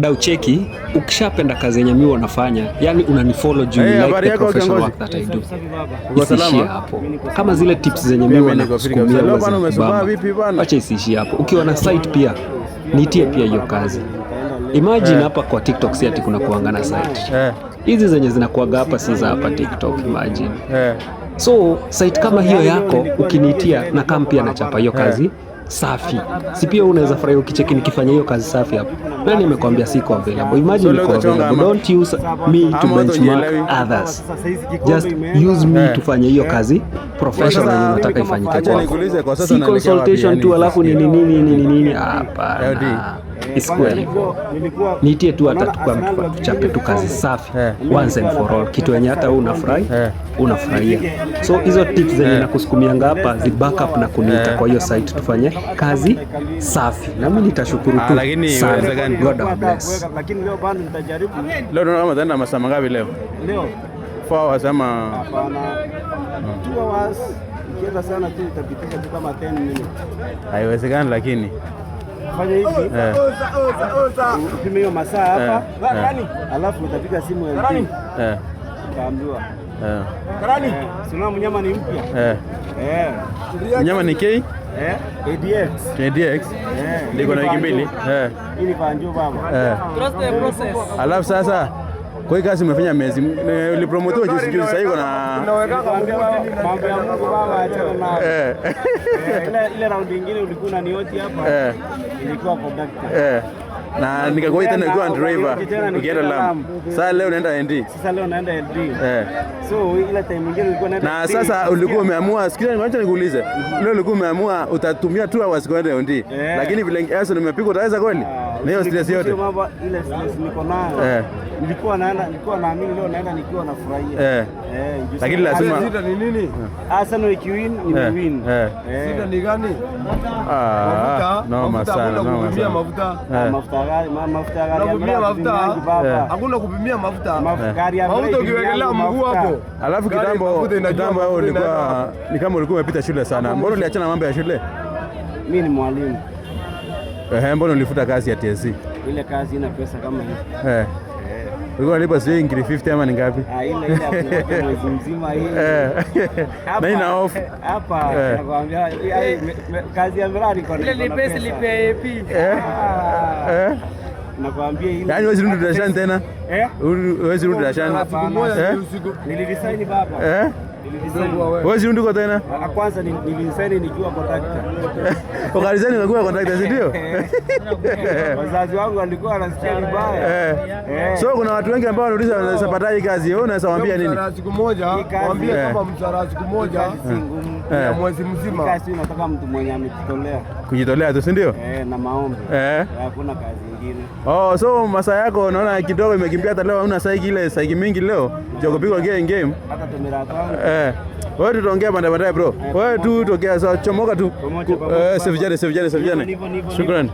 Dau, cheki, ukishapenda kazi yenye mimi wanafanya, yani unanifollow juu Hey, you like habari the yako professional kiongozi? Work that I do. Uko Isiishie salama? Hapo. Kama zile tips zenye Pia mimi mimi niko fiti wanakusukumia kabisa. Leo huwa bana umesubaa zinakubamba. vipi bana? Wacha isiishie hapo. Ukiwa na site pia niitie pia hiyo kazi. Imagine hapa kwa TikTok si ati kuna kuanga na site. Hizi zenye zinakuaga hapa si za hapa TikTok, imagine. So site kama hiyo yako ukiniitia na kam pia nachapa hiyo kazi safi. Si pia unaweza furahia ukicheki nikifanya hiyo kazi safi hapo? Nani amekwambia siko available? Imagine So leo niko utachonga available. ama? Don't use me to Ama watu benchmark hujielewi? Others. Just use me tufanye hiyo kazi professional Sasa, yenye nataka ifanyike acha kwako. nikuulize, kwa sasa Si unaelekea wapi consultation yani? Tu alafu nini nini nini nini, LD. hapana. Isikuwe hivyo. Niitie tu hata tuchape tu kazi safi once and for all, kitu yenye hata wewe unafurahi unafurahia. So hizo tips zenye nakusukumianga hapa zi backup na kuniita kwa hiyo site tufanye kazi safi, na mimi nitashukuru Ah, tu lakini sana. haiwezekani. God bless. Lakini leo bado nitajaribu. Leo tunaona kama utaenda masaa mangapi leo? Leo 4 hours ama hapana, 2 hours ikienda sana tu itapitisha tu kama 10 minutes. Haiwezekani lakini. Fanya hivi, upime hiyo masaa hapa, alafu utapiga simu LD utaambiwa. Eh, si unaona mnyama ni mpya? Eh. Mnyama ni K? Eh, ADX. KDX. Eh. Ndiko na wiki 2. Hii ni banjo baba. Trust the process. Alafu sasa kwa hii kazi umefanya miezi ulipromotiwa juzi juzi, sasa iko na Nilikwambia baba, mambo ya Mungu baba, achana nayo. Eh, ile round nyingine ulikuwa unanioti hapa ilikuwa conductor. Eh. Na nikakuja tena ukiwa driver ukienda Lamu. Sasa leo unaenda ND. Sasa leo naenda LD. So ile time nyingine ulikuwa naenda Na LD. sasa ulikuwa umeamua, sikiza, acha nikuulize. Leo ulikuwa umeamua utatumia 2 hours kwenda ND. Lakini vile Arsenal imepigwa utaweza kweli? Ah, Na hiyo stress yote. mambo ile stress niko nayo. Nilikuwa naamini leo naenda nikiwa nafurahia. Eh, juu Lakini lazima Shida ni nini? Arsenal ikiwin nimewin. Eh. Shida ni gani? Ah, Mafuta, noma mafuta sana, hakuna noma kupimia sana. mafuta. Mafuta gari, mafuta gari ya Unapimia mradi mafuta? mingi baba. Hakuna kupimia mafuta. Gari ya Mafuta mradi ukiwekelea mingi mguu mafuta. hapo. Alafu Gari kitambo mafuta inajua kitambo wewe mafuta ulikuwa ni kama ulikuwa umepita shule sana. Mbona uliachana mambo ya shule? Mimi ni mwalimu. Eh, mbona ulifuta kazi ya TSC? Ile kazi ina pesa kama hii. Eh. Ulikuwa unalipa sijui ngiri 50 ama ni ngapi? Ah, ile ya kungoja mwezi mzima hii. Na ina off. Hapa nakwambia kazi ya miradi iko na Ile ni iko na pesa. payslip ya AP. Ah, nakwambia ile. Yaani huwezi rudi darasani tena? Eh? Huwezi rudi darasani? Hapana. Siku moja Eh? ni usiku. Niliresign baba. Eh? Niliresign. Huwezi rudi huko tena? Ah, kwanza niliresign nikiwa conductor. Ukaresign ukakuwa conductor, si ndio? Wazazi wangu walikuwa wanasikia vibaya. Eh. So kuna watu wengi ambao wanauliza wanaweza pata hii kazi. Wewe unaweza waambia nini? Mshahara ya siku moja, Hii kazi- waambie kama mshahara ya siku moja Kazi si ngumu. ya mwezi Hii mzima. kazi inataka mtu mwenye amejitolea Kujitolea tu, si ndio? eh, na maombi. Hakuna kazi ingine. Oh, so masaa yako naona kidogo imekimbia, hata leo huna saiki ile saiki mingi leo. Ndio kupigwa game game. Hata tumira kwangu. Eh. Wewe tutaongea baadaye baadaye bro. Wewe tu tokea sawa, chomoka tu. Pamoja, pamoja, Eh, baba. sivijane sivijane sivijane. Nivo, nivo, nivo. Shukrani.